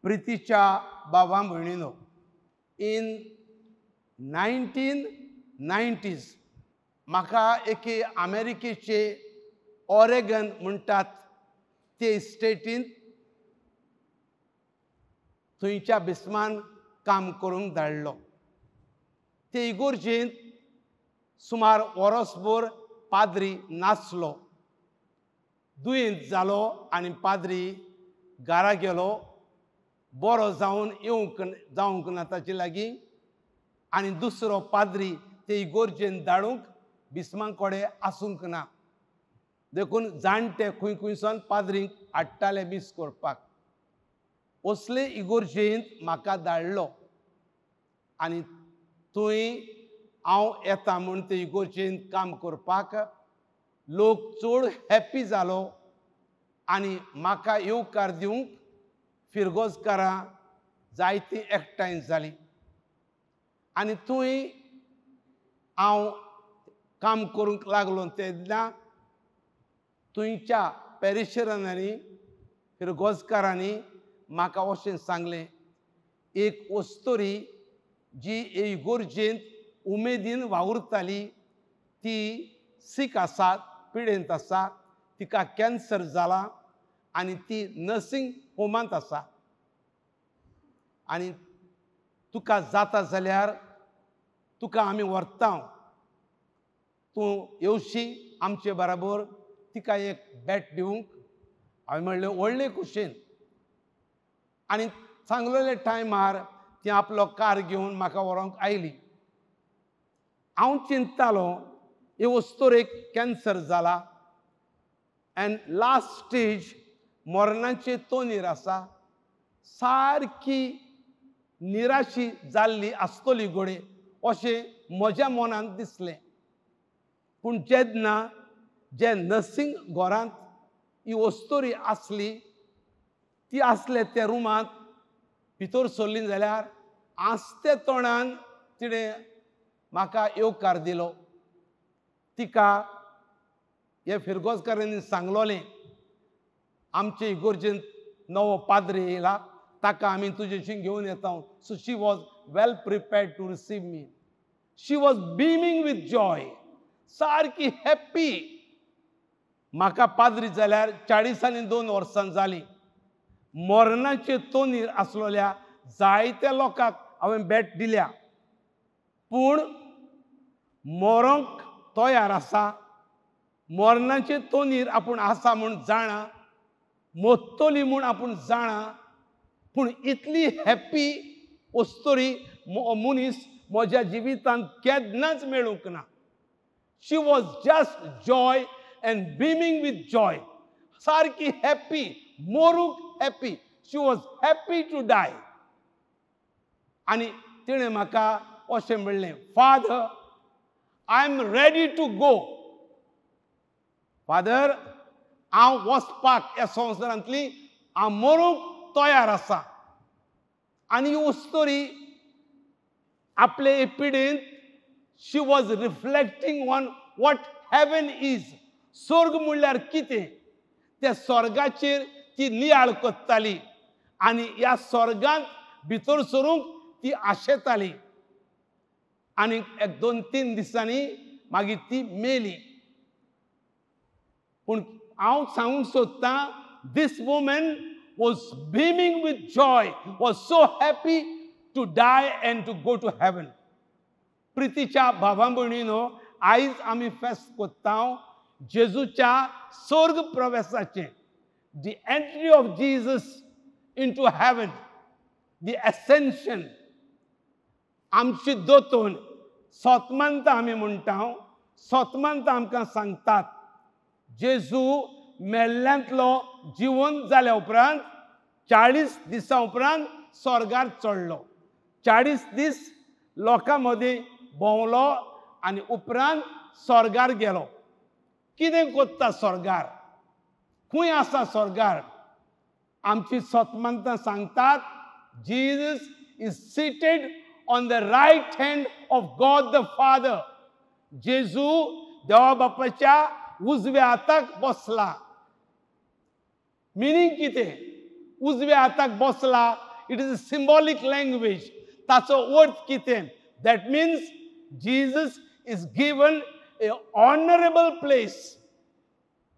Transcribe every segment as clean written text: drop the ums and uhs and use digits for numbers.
प्रितीच्या बाबा भयणीनो, in 1990s म्हाका एके अमेरिकेचे ऑरेगन म्हणटात ते स्टेटींत थंयच्या बिस्मान काम करूंक धाडलो. ते इगोर्जेंत सुमार वरसभर पाद्री नासलो, दुयेंत जालो आनी पाद्री घरा गेलो, बरो जावन येवंक जावंक ना ताचे लागीं, आनी दुसरो पाद्री ते इगोर्जेन धाडूंक बिस्मां कडेन आसूंक ना, देखून जाणटे खंय खंयसान पाद्रींक हाडटाले मीस करपाक. असले इगोर्जेंत म्हाका धाडलो आनी थंय हांव येता म्हूण ते इगोर्जेंत काम करपाक लोक चड हॅप्पी जालो आनी म्हाका येवकार दिवंक फिरगोजकारां जायतीं एकठांय जालीं. आनी थंय हांव काम करूंक लागलो तेन्ना थंयच्या पॅरिशरांनी फिरगोजकारांनी म्हाका अशें सांगलें, एक वस्तोरी जी इगोर्जेंत उमेदीन वावुरताली ती सीक आसा, पिडेंत आसा, तिका कॅन्सर जाला आनी ती नर्सिंग होमांत आसा, आनी तुका जाता जाल्यार तुका आमी व्हरता, तूं येवशी आमचे बराबर तिका एक भेट दिवंक. हांवें म्हणलें व्हडले खुशेन. आनी सांगलेले टायमार ती आपलो कार घेवन म्हाका व्हरोंक आयली. हांव चिंततालो हे वस्तोरेक कॅन्सर जाला एंड लास्ट स्टेज मरणाचे तोनीर आसा, सारकी निराशी जाल्ली आसतली घडये अशें म्हज्या मनांत दिसलें. पूण जेन्ना जे नर्सिंग घरांत ही वस्तोरी आसली ती आसले त्या रुमांत भितर सरली जाल्यार आस्ते तोंडान तिणें म्हाका येवकार दिलो. तिका हे फिरगोजकारांनी सांगलोलें, आमचे इगोर्जेंत नवो पाद्री येयला, ताका आमी तुजेशी घेवन येता. So she was well prepared to receive me. She was beaming with joy, सारकी हॅप्पी. म्हाका पाद्री जाल्यार 42 वर्सां जालीं. मरणाचे तोनीर आसलेल्या जायत्या लोकांक हांवें भेट दिल्या, पूण मरोंक तयार आसा, मरणाचे तोनीर आपूण आसा म्हूण जाणा, मोत्तली म्हूण आपूण जाणा, पूण इतली हॅप्पी वस्तोरी मनीस म्हज्या जिवितांत केन्नाच मेळूंक ना. She was just joy and beaming with joy, सारकी happy, मोरूंक happy. She was happy to die. आनी तिणें म्हाका अशें म्हणलें, Father I am ready to go. Father हांव वचपाक ह्या संवसारांतली हांव मरूंक तयार आसा. आनी ही वस्तोरी आपले पिडेंत she was reflecting on what heaven is. स्वर्ग म्हणल्यार कितें त्या स्वर्गाचेर ती नियाळ करताली आनी ह्या स्वर्गांत भितर सरूंक ती आशेताली. आनी एक 2-3 दिसांनी मागीर ती मेली. पूण हांव सांगूंक सोदतां, this woman was beaming with joy, was so happy to die and to go to heaven. प्रितीच्या भावा भयणीनो, आयज आमी फेस्त करता जेजूच्या स्वर्ग प्रवेशाचें, the entry of Jesus into heaven, the ascension. आमची दोतोन सोतमानता आमी म्हणटा, सोतमानता आमकां सांगतात जेजू मेल्ल्यांतलो जिवन जाल्या उपरांत 40 दिसां उपरांत स्वर्गार चडलो. 40 दीस लोकां मदीं भोंवलो आनी उपरांत स्वर्गार गेलो. कितें करता स्वर्गार, खंय आसा स्वर्गार? आमची सोतमानता सांगतात Jesus is seated on the right hand of God the Father. जेजू देवा बापाच्या उजव्या हाताक बसला. मिनींग कितें? उजव्या हाताक बसला It is a symbolic language. ताचो अर्थ कितें? That means Jesus is given a honourable place,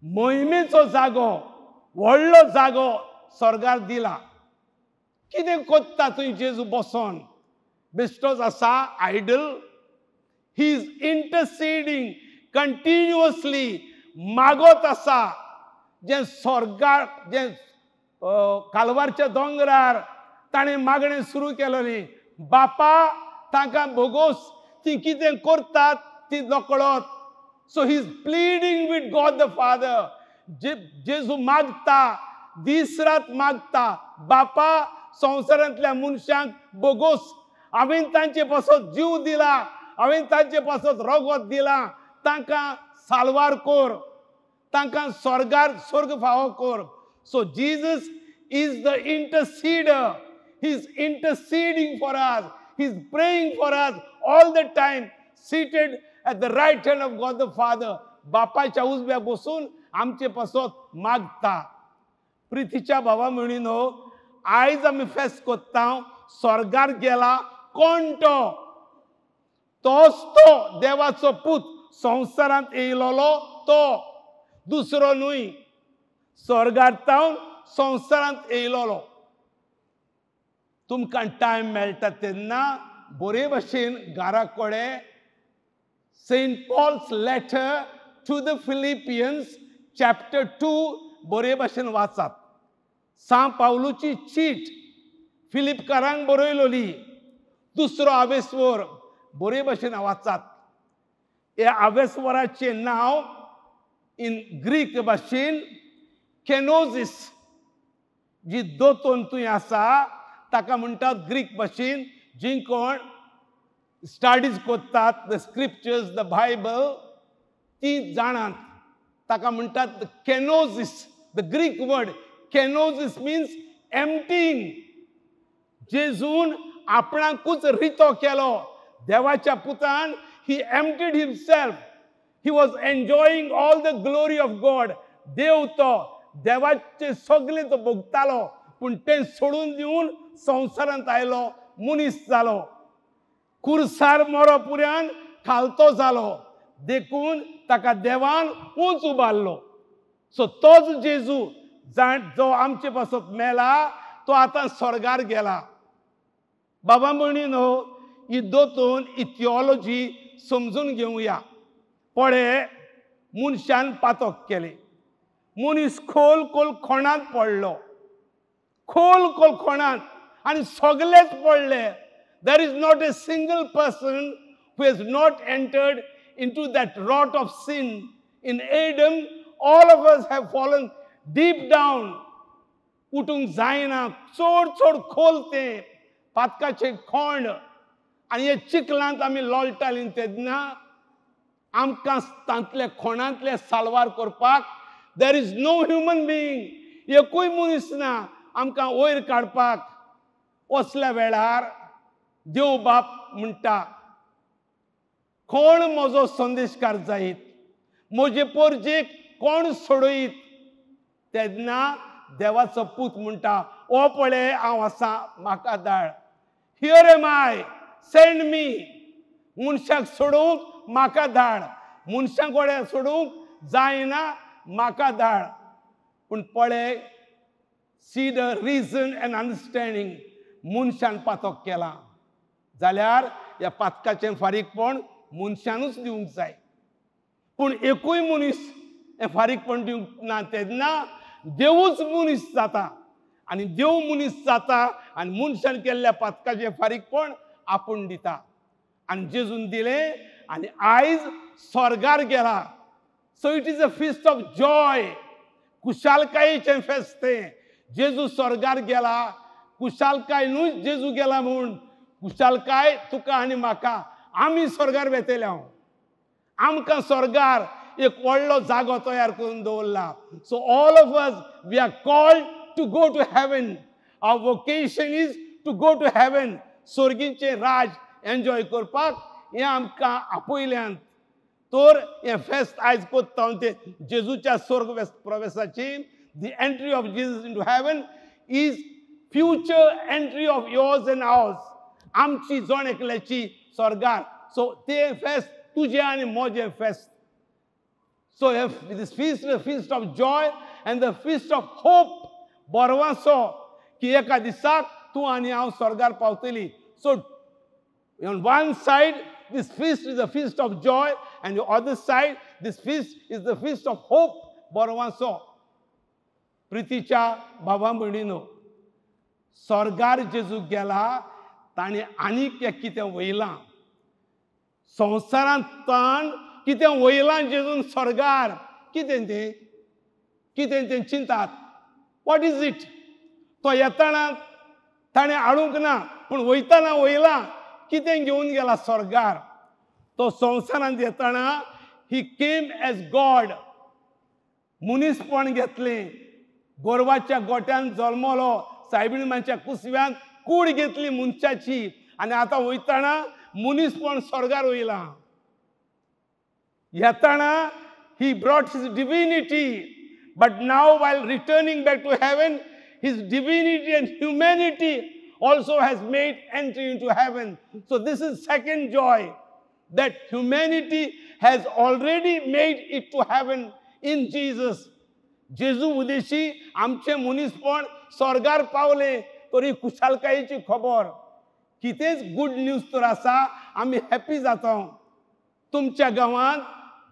मोहिमेचो जागो, व्हडलो जागो स्वर्गार दिला. कितें कोत्ता थंय जेजू बसोन? बेश्टोच आसा idle? He is interceding continuously, मागत आसा. जें स्वर्गार, जें कालवारच्या दोंगरार ताणें मागणें सुरू केलें, बापा तांकां भोगोस, ती कितें करतात ती नकळत. So he is pleading with God the Father. जेजू मागता, दीस रात मागता, बापा संवसारांतल्या मनशांक भोगोस, हांवें तांचे पासत जीव दिला, हांवें तांचे पासत रगत दिला, तांकां साल्वार कर, तांकां स्वर्गार स्वर्ग फावो कर. So Jesus is the interceder. He is interceding for us. He is praying for us all the time, seated at the right hand of God the Father. बापाच्या उजव्या बसून आमचे पासत मागता. प्रितीच्या भावा म्हणून आयज आमी फेस्त कोत्ता, स्वर्गार गेला कोण तो? तोच तो देवाचो पूत, संवसारांत येयलोलो तो, दुसरो न्हय. स्वर्गार तावन संवसारांत येयलोलो. तुमकां टायम मेळटा तेन्ना बरे भशेन घरा कडेन Saint Paul's letter to the Philippians chapter 2 बरे भशेन वाचात. सां पावलूची चीट फिलिपकारांक बरयलोली, दुसरो आवेस्वर बरे भशेन वाचात. ह्या आवेस्वराचें नांव इन ग्रीक भाशेन केनोझीस, जी दोतोन थंय आसा ताका म्हणटात ग्रीक भाशेन. जी कोण स्टडीज करतात the scriptures, the Bible, ती जाणात. ताका म्हणटात kenosis. The Greek word kenosis means emptying. जेजून आपणाकूच रितो केलो. देवाच्या पुतान he emptied himself. He was enjoying all the glory of God. देव तो, देवाचे सगळे तो भोगतालो, पूण तें सोडून दिवन संवसारांत आयलो, मनीस जालो, कुर्सार मरो पुऱ्यान खालतो जालो, देखून ताका देवान उंच उबारलो. सो तोच जेजू जो आमचे पासत मेला तो आतां स्वर्गार गेला. बाबा भयणीनो, ही दोतोन, ही थियोलॉजी समजून घेवया. पळे, मनशान पातक केलें, मनीस खोल खोल खोणांत पडलो, खोल खोल खोणांत, आनी सगळेच पडले. There is not a single person who has not entered into that rot of sin. In Adam, all of us have fallen deep down. उठूंक जायना, चड चड खोल तें पातकाचें खोंड, आनी हे चिखलांत आमी लोळटालीं तेन्ना आमकां तांतल्या खोणांतले साल्वार करपाक there is no human being, एकूय मनीस ना आमकां वयर काडपाक. असल्या वेळार देव बाप म्हणटा, कोण म्हजो संदेशकार जायत, म्हजे पोरजेक कोण सोडयत? तेन्ना देवाचो पूत म्हणटा, ओ पळय हांव आसा, म्हाका धाड. Here am I, send me. मनशाक सोडोवंक म्हाका धाड, मनशां कडेन सोडोवंक जायना, म्हाका धाड. पूण पळय, see the reason and understanding. मनशान पातक केलां जाल्यार ह्या पातकाचें फारीकपण मनशानूच दिवंक जाय. पूण एकूय मनीस हें फारीकपण दिवंक ना तेन्ना देवूच मनीस जाता, आनी देव मनीस जाता आनी मनशान केल्ल्या पातकाचें फारीकपण आपूण दिता. आनी जेजून दिलें आनी आयज स्वर्गार गेला. So it is a feast of joy, खुशालकायेचें फेस्त तें. जेजू स्वर्गार गेला, खुशालकाय न्हय जेजू गेला म्हूण, खुशालकाय तुका आनी म्हाका, आमी स्वर्गार वेतले. हांव आमकां स्वर्गार एक व्हडलो जागो तयार करून दवरला. So all of us we are called to go to heaven. Our vocation is to go to heaven. स्वर्गीचें Raj enjoy करपाक हें आमकां आपयल्यान. तर हें फेस्त आयज कोत्ता तें जेजूच्या स्वर्ग प्रवेशाची, the entry of Jesus into heaven is Future entry of yours and ours, आमची जण एकल्याची स्वर्गार. सो तें फेस्त तुजें आनी म्हजें फेस्त. So this feast the feast of joy and the feast of hope. बरवासो की एका दिसाक तूं आनी हांव स्वर्गार पावतली. So on one side this feast is a feast of joy and the other side this feast is the feast of hope. बरवासो. प्रितीच्या बाबा भयणीनो, स्वर्गार जेजू गेला ताणें आनीक एक कितें वयलां संवसारांत, ताण कितें वयलां जेजून स्वर्गार. कितें तें, कितें तें चिंतात. What is it? तो येतना ताणें हाडूंक ना, पूण वयतना वयलां. कितें घेवन गेला स्वर्गार? तो संवसारांत येतना ही केम एज गॉड, मनीसपण घेतलें, गोरवाच्या गोट्यान जल्मलो, सायबिणमाच्या कुसव्यान कूड घेतली मनशाची, आनी आतां वयतना मनीसपण स्वर्गार वयलां. येतना he brought his divinity, but now while returning back to heaven his divinity and humanity also has made entry into heaven. So this is second joy, that humanity has already made it to heaven in Jesus. जेजू उदेशी आमचें मनीसपण स्वर्गार पावलें तरी खुशालकायेची खबर. कितेंच good news तर आसा, आमी हॅपी जाता. तुमच्या गांवांत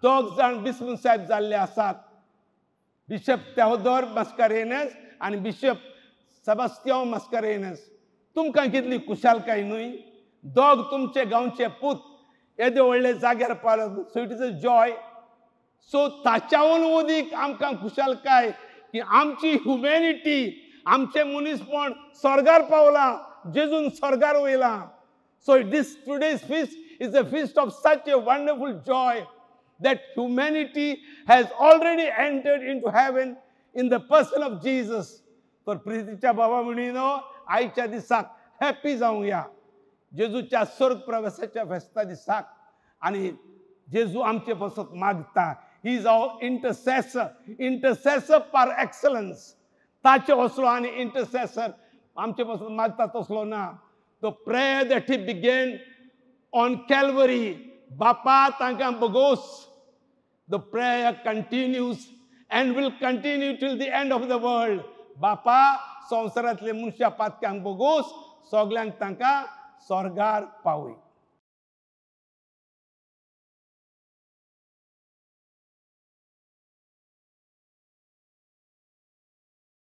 दोग जाण बिस्म साहेब जाल्ले आसात, बिशप तेवदोर मस्कारेनस आनी बिशप सेबास्तियांव मस्कारेनस. तुमकां कितली खुशालकाय न्हय? दोग तुमचे गांवचे पूत येदे व्हडले जाग्यार पावले. So it is a joy. So ताच्याहून अदीक आमकां खुशालकाय की आमची ह्युमॅनिटी, आमचें मनीसपण स्वर्गार पावलां, जेजून स्वर्गार वयलां. So this today's feast is a feast of such a wonderful joy that humanity has already entered into heaven in the person of Jesus. तर प्रितीच्या बाबा भयणीनो, आयच्या दिसाक हॅपी जावया जेजूच्या स्वर्ग प्रवेशाच्या फेस्ता दिसाक. आनी जेजू आमचे पासत मागता. He is our intercessor, intercessor par excellence. ताचे असलो आनी इंटरसेसर आमचे पासत मागता तसलो ना. The prayer that he began on Calvary, बापा तांकां बगोस, the prayer continues and will continue till the end of the world. बापा संवसारांतले मनशां पातक्यांक बगोस, सगल्यांक तांकां स्वर्गार पावय.